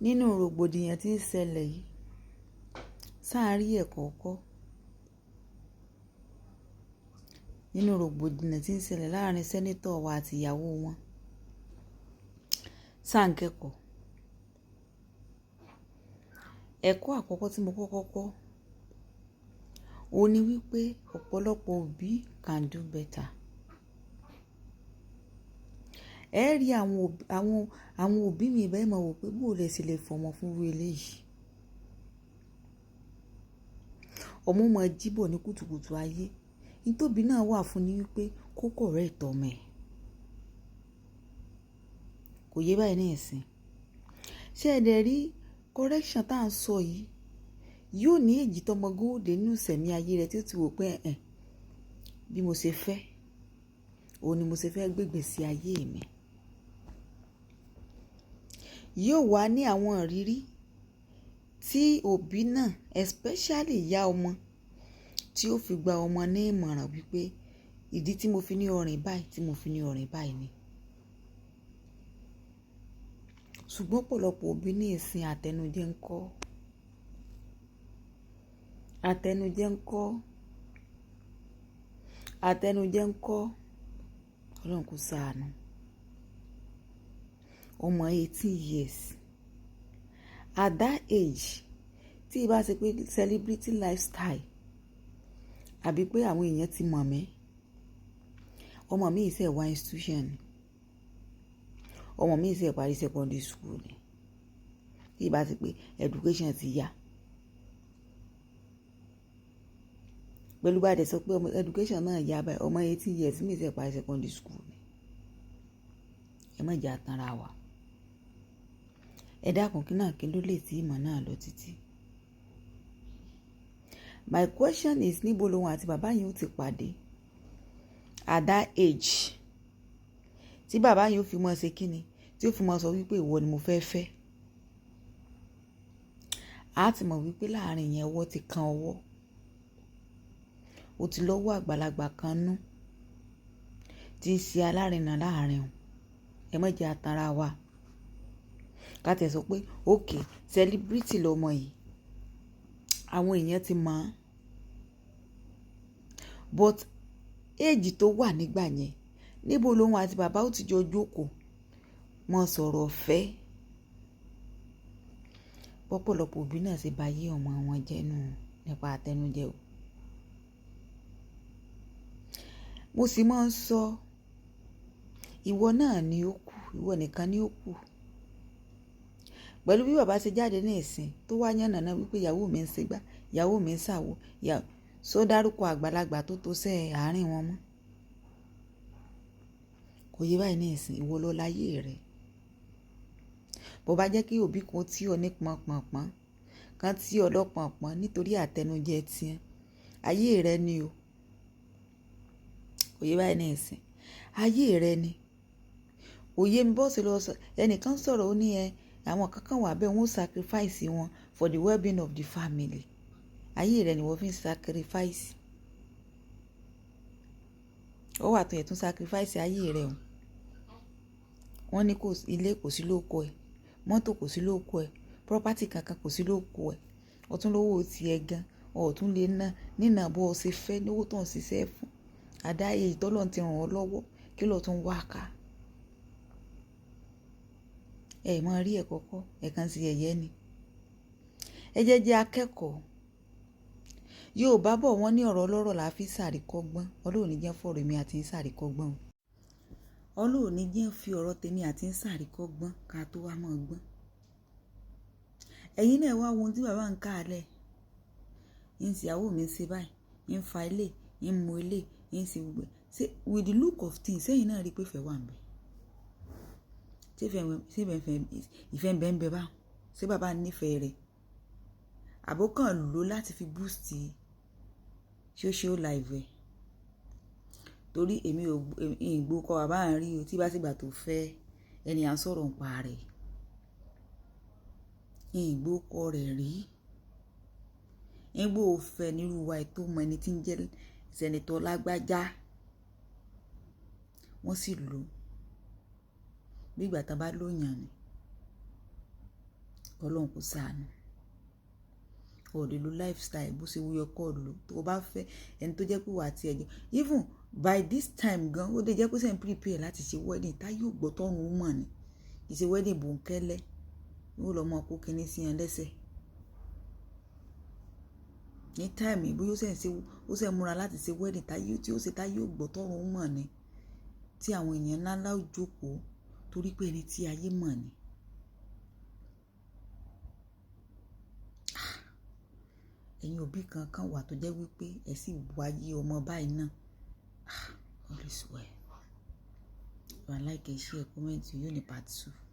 Nínú rògbòdìyàn tí ń ṣẹlẹ̀ yìí, sáà rí ẹ̀kọ́ kọ́. Nínú rògbòdìyàn tí ń ṣẹlẹ̀ láàrin sẹ́nétọ̀ wa àti ìyàwó wọn, sáà ń kẹ́kọ̀ọ́. Ẹ̀kọ́ àkọ́kọ́ tí mo kọ́kọ́ kọ́, òun ni wípé ọ̀pọ̀lọpọ̀ òbí can do better. Ẹ rí àwọn òbí mi bẹ́ẹ̀ máa wò pé bó lè ṣe lè fọmọ fún irú eléyìí. Ọmọ máa jíbọ̀ ní kùtùkùtù ayé. Nítòbí náà wà fún ni wípé kó correct ọmọ ẹ̀. Kò yé báyìí ní ìsìn. Ṣé ẹ dẹ̀ rí correction tá à ń sọ yìí? Yóò ní èjì tọmọ gan ó dé nínú ìsẹ̀mí ayé rẹ̀ tí ó ti wò pé ẹ̀n, bí mo ṣe fẹ́, òun ni mo ṣe fẹ́ gbégbè sí ayé mi. Yóò wà ní àwọn ìrírí tí òbí náà, especially ìyá ọmọ, tí ó fi gba ọmọ ní ìmọ̀ràn wípé ìdí tí mo fi ní ọrìn báyìí, tí mo fi ní ọrìn báyìí ni. Ṣùgbọ́n ọ̀pọ̀lọpọ̀ òbí ní ìsìn àtẹnujẹ ń kọ́. Àtẹnujẹ ń kọ́. Àtẹnujẹ ń kọ́. Ọlọ́run kò ṣàánú. Ọmọ 18 years. At that age, tí ì bá ṣe pé celebrity lifestyle àbí pé àwọn èèyàn ti mọ̀ mí, ọmọ mi ì ṣe wá institution ni. Ọmọ mi ì ṣe parí secondary school ni. Tí ì bá ṣe pé education ti yá. Pẹ̀lú bá dẹ̀ sọ pé ọmọ education náà yá báyìí, ọmọ 18 years mi ì ṣe parí secondary school ni. Ẹ má jẹ àtànra wa. Ẹ dákun kí náà kí ló lè tí ìmọ̀ náà lọ títí. My question is, níbo lòun àti bàbá yìí ó ti pàdé at that age? Tí bàbá yìí ó fi mọ̀ ṣe kíni, tí ó fi mọ̀ sọ wípé ìwọ ni mo fẹ́ fẹ́. A ti mọ̀ wípé láàrin yẹn ọwọ́ ti kan ọwọ́. Ó ti lọ́wọ́ àgbàlagbà kan nú tí ń ṣe alárinà láàrin òun. Ẹ má jẹ àtànra wa. Ká tẹ̀ sọ pé okay, celebrity lọmọ yìí. Àwọn èèyàn ti mọ̀. But age tó wà nígbà yẹn, níbo lòun àti bàbá ó ti jọ jókòó, mọ́ sọ̀rọ̀ ọ̀fẹ́. Ọ̀pọ̀lọpọ̀ òbí náà ṣe bá yé ọmọ wọn jẹ́ nù nípa àtẹnujẹ o. Mo sì máa ń sọ, ìwọ náà ni ó kù, ìwọ nìkan ni ó kù. Pẹ̀lú bí bàbá ṣe jáde ní ìsìn tó wá yànnàná wípé ìyàwó mi ń ṣe gbá, ìyàwó mi ń ṣàwo, só dárúkọ àgbàlagbà tó tó sẹ́ àárín wọn mọ́. Kò yé báyìí ní ìsìn, ìwọ ló láyé rẹ. Bó bá jẹ́ kí òbí kan tí ọ ní pọnpọnpọ́n, kan tí ọ lọ́pọnpọ́n nítorí àtẹnujẹ tí ẹ, ayé rẹ ni o. Kò yé báyìí ní ìsìn. Ayé rẹ ni. Kò yé mi bó ṣe lọ sọ, ẹnìkan sọ̀rọ̀ ó ní ẹ, àwọn kankan wà bẹ́ẹ̀ wọ́n sacrifice wọn for the well-being of the family. Ayé rẹ ni wọ́n fi ń sacrifice. Ó wà tó yẹ tún sacrifice ayé rẹ o. Wọ́n ní kò sí, ilé kò sí lóko ẹ, mọ́tò kò sí lóko ẹ, property kankan kò sí lóko ẹ. Ó tún lówó ti ẹ gan, ó tún lè ná nínà bó o ṣe fẹ́ ní owó tó ń ṣiṣẹ́ fún. At that age t'Ọlọ́run ti ràn ọ́ lọ́wọ́, kí ló tún wá ká? Ẹ máa rí ẹ̀kọ́ kọ́, ẹ̀kan sí ẹ̀yẹ ni. Ẹ jẹ́ jẹ́ akẹ́kọ̀ọ́. Yorùbá bọ̀ wọ́n ní ọ̀rọ̀ ọlọ́rọ̀ la fi ṣàríkọ́gbọ́n. Ọlọ́run ò ní jẹ́ fọ̀rọ̀ èmi àti ń ṣàríkọ́gbọ́n o. Ọlọ́run ò ní jẹ́ fi ọ̀rọ̀ tèmi àti ń ṣàríkọ́gbọ́n ká tó wá mọ́ gbọ́n. Ẹ̀yin náà wá wo ohun tí bàbá ń ká lẹ̀. Ń ṣe ìyàwó mi ń ṣe báyìí, ń fa ilé, ń mu ilé, ń ṣe gbogbo ẹ̀. Ṣé with the look of things, ṣé ẹ̀yin náà rí pé ìfẹ́ wà níbẹ̀? Ṣé ìfẹ́ ń bẹ ń bẹ báun? Ṣé bàbá ní ìfẹ́ rẹ̀? Àbó kàn lò láti fi boost social life ẹ̀. Torí èmi ò, ì gbọ́ kọ bàbá ń rí o tí bá sì gbà tó fẹ́ ẹni à ń sọ̀rọ̀ ń pa rẹ̀. Ì gbọ́ kọ rẹ̀ rí. Nígbà ó fẹ́ nírú wa tó mọ ẹni tí ń jẹ́ Senator Lágbájá. Wọ́n sì lò ó. Bí ìgbà tí wọ́n bá lóyàn ni. Ọlọ́run kò ṣàánú. O lè lo lifestyle bó ṣe wúyọ kọ́ lò. Tó o bá fẹ́ ẹni tó jẹ́ pé wà á ti ẹjọ́, even by this time gan, ó lè jẹ́ pé ṣe ń prepare láti ṣe wedding tá yóò gbọ́ tọ́run mọ̀ ni. Kì í ṣe wedding bòńkẹ́lẹ́. Yóò lọ mọ kó kíní sí ẹ lẹ́sẹ̀. Ní time yìí, bóyá ó ṣẹ̀ ń ṣe, ó ṣẹ̀ ń múra láti ṣe wedding tá yóò, tí ó ṣe tá yóò gbọ́ tọ́run mọ̀ ni. Tí àwọn èèyàn ńlá ńlá ó jókòó torí pé ẹni tí ayé mọ̀ ni. Ẹ̀yin òbí kan kan wà tó jẹ́ wípé ẹ sì wáyé ọmọ báyìí náà. Ah, all is well. You are like, share, comment, yóò ní part 2.